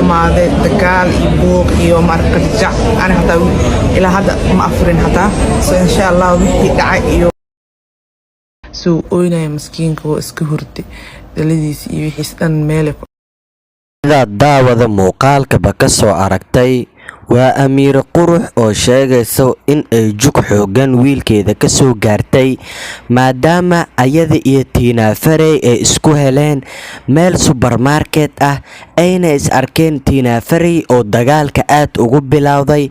Xumaaday dagaal iyo buuq iyo marqajac. Ani hataa ilaa hadda ma afurin hataa. So insha Allah wixii dhacay iyo suu oynaya maskiinka, oo iska hurday, dhaladiisa iyo wixiis dhan meelay. Sidaad, daawada, muuqaalkaba ka soo aragtay, waa Amiire Qurux oo sheegayso in ay jug xooggan wiilkeeda ka soo gaartay, maadaama ayada iyo Tiinaa Farey ay isku heleen meel supermarket ah, ayna is arkeen Tiinaa Farey oo dagaalka aad ugu bilowday.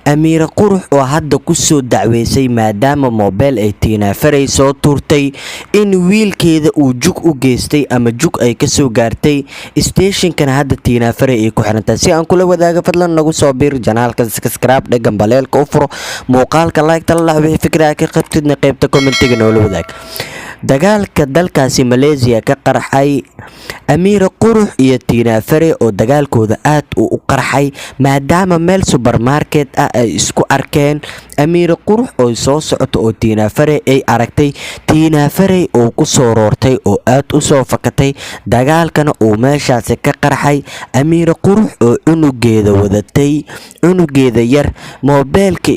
Amiire Qurux oo hadda ku soo dacweysay, maadaama moobeel ay Tiinaa Farey soo tuurtay, in wiilkeeda uu jug u geystay ama jug ay ka soo gaartay. Stationkana hadda Tiinaa Farey ay ku xirantahay. Si aan kula wadaaga, fadlan nagu soo biir channelka, subscribe dhe, gambaleelka u furo, muuqaalka like tala lah, wixii fikra ka qabtidna qaybta commentiga noola wadaag. Dagaalka dalkaasi Malaysia ka qarxay, Amiire Qurux iyo Tiinaa Fare oo dagaalkooda aad uu u qarxay, maadaama meel supermarket ah ay isku arkeen, Amiire Qurux oo soo socoto oo Tiinaa Fare ay aragtay, Tiinaa Farey oo ku soo roortay oo aad u soo fakatay, dagaalkana uu meeshaasi ka qarxay. Amiire Qurux oo cunugeeda wadatay, cunugeeda yar, moobeelka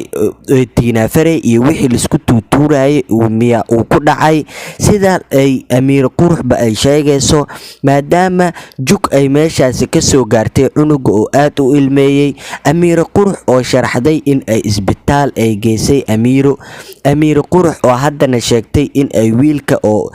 Tiinaa Farey iyo wixii laisku tuutuurayay miya uu ku dhacay, sida ay Amiire Quruxba ay sheegayso, maadaama jug ay meeshaasi ka soo gaartay cunuga oo aad u ilmeeyey. Amiire Qurux oo sharaxday in ay isbitaal ay geysay Amiiro. Amiire Qurux oo haddana sheegtay in ay wiilka oo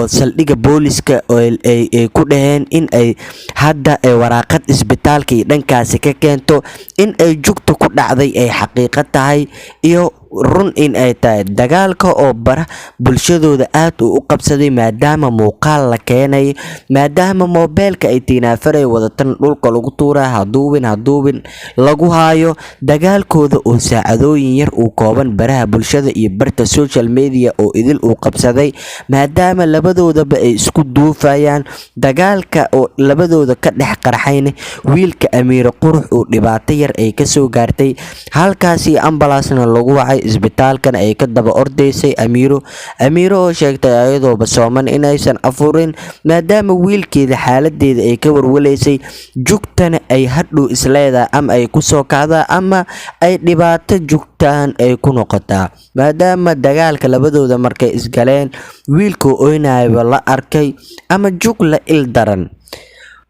saldhigga booliska ay ku dhaheen in ay hadda ay waraaqad isbitaalka iyo dhankaasi ka keento, in ay jugta ku dhacday ay xaqiiqo tahay iyo run in ay tahay. Dagaalka oo bara bulshadooda aad uu u qabsaday, maadaama muuqaal la keenay, maadaama moobeelka ay Tiinaafaray wadatan dhulka lagu tuuraa, haduubin haduubin lagu haayo. Dagaalkooda oo saacadooyin yar uu kooban baraha bulshada iyo barta social media oo idil uu qabsaday, maadaama labadoodaba ay isku duufayaan. Dagaalka oo labadooda ka dhex qarxayna, wiilka Amiire Qurux uu dhibaato yar ay kasoo gaartay, halkaasi ambalaasna lagu wacay, isbitaalkana ay ka daba ordaysay Amiiro. Amiiro oo sheegtay ayadooba sooman inaysan afurin, maadaama wiilkeeda xaaladeeda ay ka warwalaysay, jugtana ay hadhow isleedahay ama ay kusoo kacdaa ama ay dhibaato jugtaan ay ku noqotaa, maadaama dagaalka labadooda markay isgaleen wiilkuu oynayaba la arkay ama jug la il daran.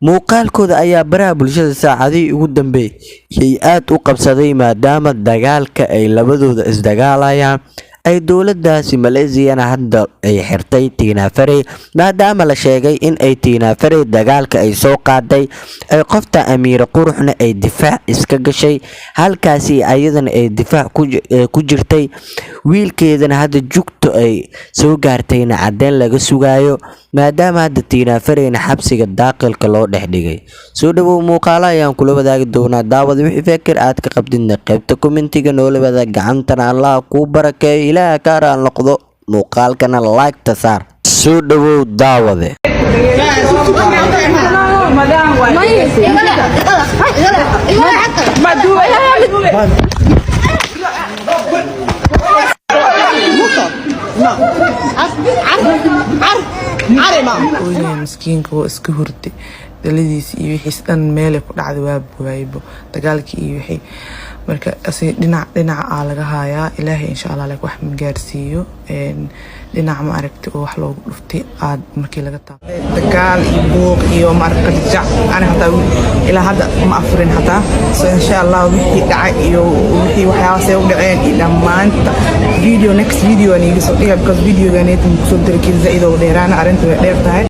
Muuqaalkooda ayaa baraha bulshada saacadihii ugu dambeeyay aad u qabsaday, maadaama dagaalka ay labadooda isdagaalayaan ay dowladaasi Maleesiyana hadda ay xirtay Tiina Farey, maadaama la sheegay in ay Tiina Farey dagaalka ay soo qaaday, ay qofta Amiire Quruxna ay difaac iska gashay, halkaasi ayadana ay difaac ku jirtay, wiilkeedana hadda jugto ay soo gaartayna caddeyn laga sugayo, maadaama hadda Tiina Fareyna xabsiga daaqilka loo dhex dhigay. Soo dhawow, muuqaalo ayaan kula wadaagi doonaa. Daawada, wixii fikir aad ka qabdidna qaybta commentiga noola wadaag. Gacantana Allah kuu barakeeyo, Ilaaha ka raal noqdo, muuqaalkana like-ta saar. Soo dhawow, daawade. Oynaya maskiinka, oo iska hurday, dhaladiisa iyo wixiis dhan meelay ku dhacday waa waaybo dagaalkii iyo wixii. Marka asiga dhinac dhinaca aa laga hayaa. Ilaahay insha Allah like wax ma gaarsiiyo. Dhinac ma aragti oo wax loogu dhuftay aad markii laga taabtay. Dagaal iyo buuq iyo marqajac. Ani hataa ilaa hadda ma afurin hataa. So insha Allah wixii dhacay iyo wixii waxyaabahaas ay u dhaceen iyo dhammaanta video, next video aan iiga soo dhiga, because videoganeet kusoo diri kii zaid oo dheeraana, arrinta way dheer tahay.